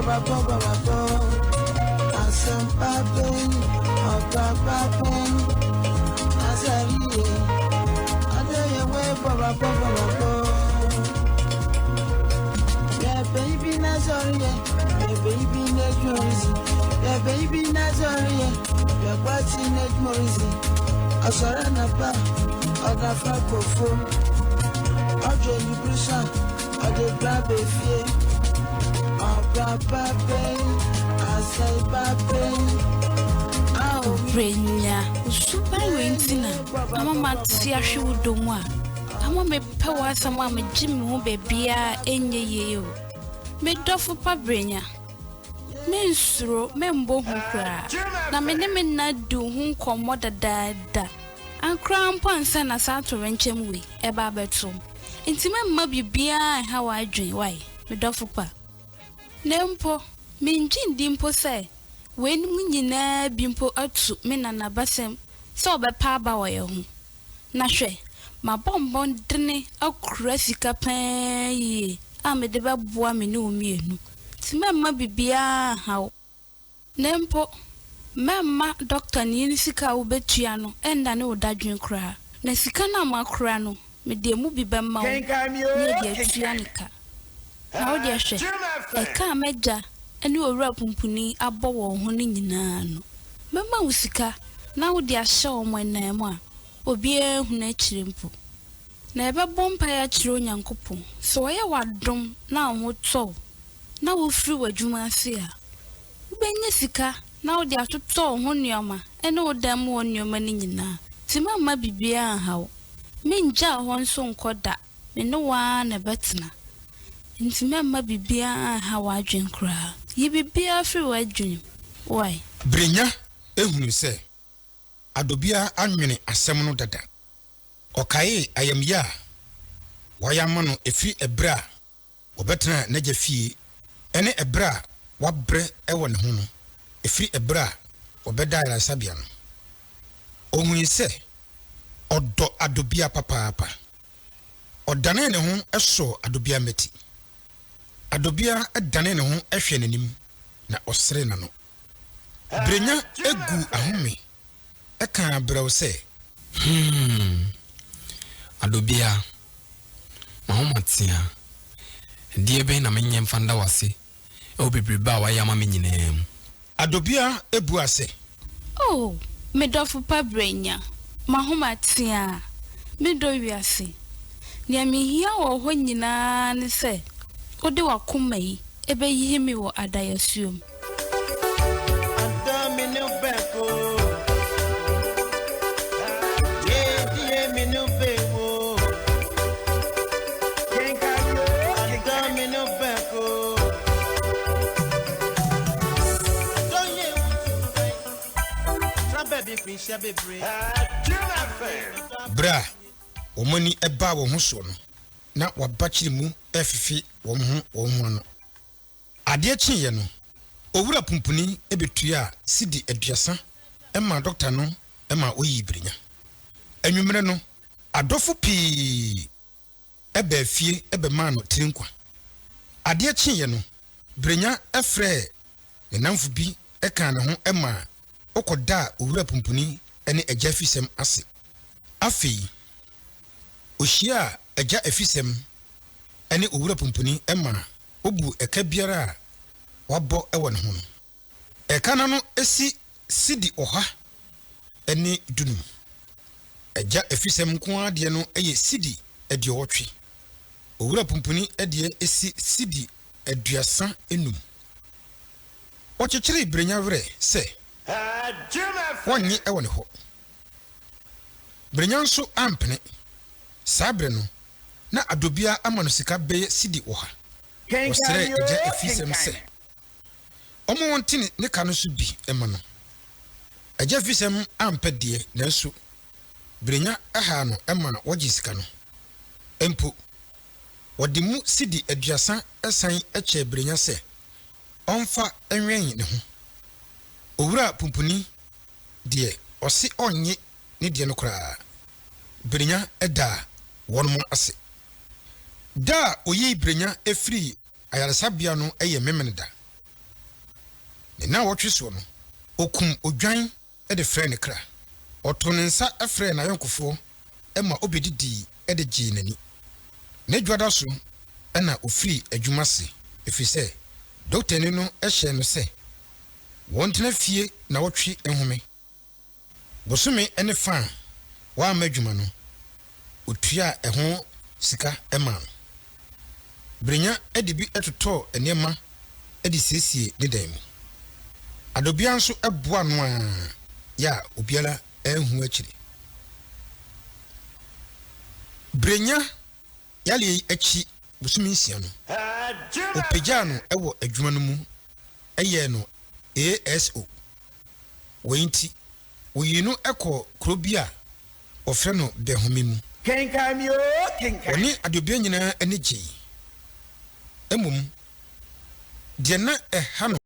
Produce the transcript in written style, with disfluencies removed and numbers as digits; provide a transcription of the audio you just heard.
bɔ bɔ bɔ. Asɛmpa bɛn, ɔba pa bɛn, Azariye, Adeyewe bɔ bɔ bɔ bɔ bɔ. Yeah, baby, Nazariye, yeah, baby, Najorizi, yeah, baby, Nazariye, yeah, what's in Najmorizi, Asara Napa, Odafa Kofo, Ọjọ́ Librusa, Ọdẹ Gbàgbé Fie, Ọba Bàbẹ́, Àṣẹ Bàbẹ́, Brenya, suban wei nti na ama mate ahwe wo dɔ mu a ama mepɛ w'asɛm a megye me ho baabiaa ɛnyɛ yie o. Me dɔfo pa Brenya, mensuro, memmɔ hu koraa. Na me ne me nna di wo ho nkɔmmɔ dadaada. Ankoraa mpo ansa na saa atorenkyɛm wei ɛba abɛto. Nti memma biribiara nha w'adwen wae, me dɔfo pa. Na mpo, mengye ndi mpo sɛ weinom nyinaa bi mpo atu me nanabasɛm sɛ ɔbɛpa aba wɔ yɛn ho. Na hwɛ, mabɔ mmɔdene akura sika paa yie a mede bɛboa me ne wo mmienu. Nti mɛmma biribiara nha wo. Na mpo, mɛmma dɔktani no sika a wobɛtua no ɛnnane wo dadwen koraa. Na sika no a makora no, mede emu bi bɛma wo Kenkan mi na o, yɛde atua kenkan ne me. ka. Na wo deɛ hwɛ, ɛka a m'agya ne owura pumpuni abɔ wɔn ho no nyinaa no, mɛma wo sika na wode ahyɛ wɔn anan mu a obiara nhunu akyire mpo. Na yɛbɛbɔ mpaeɛ akyerɛ Onyankopɔn sɛ ɔyɛ w'adom na wo ho tɔ wo na wofiri w'adwuma ase a, wobɛnya sika na wode atotɔ wo ho nneɛma ne wo dan mu hɔ nneɛma no nyinaa. Nti mɛmma biribiara nha wo. Mengyaa hɔ nso nkɔ da. Me ne wo ara na ɛbɛtena. Nti mɛmma biribiara nha w'adwen koraa. Yi biribiara firi w'adwene mu. Wae. Brenya ehunu sɛ Adobia anwene asɛm no dada. Ɔkaee ayamye a wayɛ ama no ɛfiri ɛberɛ a wɔbɛtenaa n'agya fie ne ɛberɛ a wabrɛ wɔ ne ho no, ɛfiri ɛberɛ a wɔbɛdaa ayaresabea no. Ɔhui sɛ ɔdɔ Adobia papaapa. Ɔdanee ne ho sɔɔ Adobia mmati. Adobia danee ne ho hwɛɛ n'anim na ɔseree n'ano. Brenya guu ahome kaa brɛoo sɛ. Hmm, Adobia, m'ahoma tea. Ɛdeɛ bɛn na menyɛ mfa nda wo ase wɔ bebrebe a woayɛ ama me nyinaa mu? Adobia buaa sɛ. O me dɔfo pa Brenya, m'ahoma tea, me dɔ wiase. Nea mihia wɔ hɔ nyinaa ne sɛ wode w'akoma yi bɛyiyi me wɔ adayɛsuo mu. Adɔ me ne wo bɛko. Yeah, me ne wo bɛwo. Kenkan mi o, Adɔ kenkan me me. ne wo bɛko. Adɔ yɛ wo tu Tra baabi mfinhyia bebree. Jim FM. Berɛ a wɔn ani baa wɔn ho soɔ no, na wɔabakyere mu refefe wɔn ho wɔn ho ano. Adeɛ kyeeɛ no, Owura Pumpuni bɛtuaa sidi 30 maa dɔkta no ma ɔyii Brenya. Anwummerɛ no, adɔfo pii baa fie bɛmaa no tiri nkwa. Adeɛ kyeeɛ no, Brenya frɛɛ ne nnamfo bi kaa ne ho maa wɔkɔdaa Owura Pumpuni ne Agya Afisɛm ase. Afei, ɔhyiaa Agya Afisɛm ne Owura Pumpuni maa wobuu ɛka biara a wabɔ wɔ ne ho no. Ɛka no ano si sidi 115. Agya Afisɛm nko ara deɛ no yɛ sidi 80. Owura Pumpuni deɛ si sidi 35. Wɔkyekyeree Brenya werɛ sɛ Jim FM. wɔnnye wɔ ne hɔ. Brenya nso ampene. Saa berɛ no, na Adobia ama no sika bɛyɛ sidi 100. Kenkan Ɔsrɛɛ mi Agya o, Afisɛm kenkan sɛ me. ɔmma wɔnte ne ka no so bi mma no. Agya Afisɛm ampɛ deɛ, nanso Brenya haa no ma wɔgyee sika no. Mpo, wɔde mu sidi 30 san kyɛɛ Brenya sɛ ɔmfa nwɛn ne ho. Owura Pumpuni deɛ, ɔse ɔnnye ne deɛ no koraa. Brenya daa wɔnom ase. Da a oyii Brenya firii ayaresabea no yɛ Memeneda. Ne nnawɔtwe soɔ no, ɔkum odwan de frɛɛ ne kra. Ɔtoo ne nsa frɛɛ n'ayɔnkofoɔ ma ɔbɛdidii de gyee n'ani. N'adwuada so na ɔfirii adwuma ase ɛfiri sɛ dɔktani no hyɛɛ no sɛ wɔntena fie nnawɔtwe nhome. Bosome ne fã a wamma adwuma no, otuaa ɛho sika maa no. Brenya de bi totɔɔ nneɛma de siesiee ne dan mu. Adobea nso boaa no ara yɛ a obiara anhu akyiri. Brenya yareɛ yi akyi bosome nsia no, wɔpagyaa no wɔ adwuma no mu yɛɛ no ASO. Wei nti, wɔyii no kɔɔ kuro bi a wɔfrɛ no Dahome mu. Kenkan me oo, kenkan. Wɔne Adeobea nyinaa ani gyei. Mmom, deɛ na ɛha no.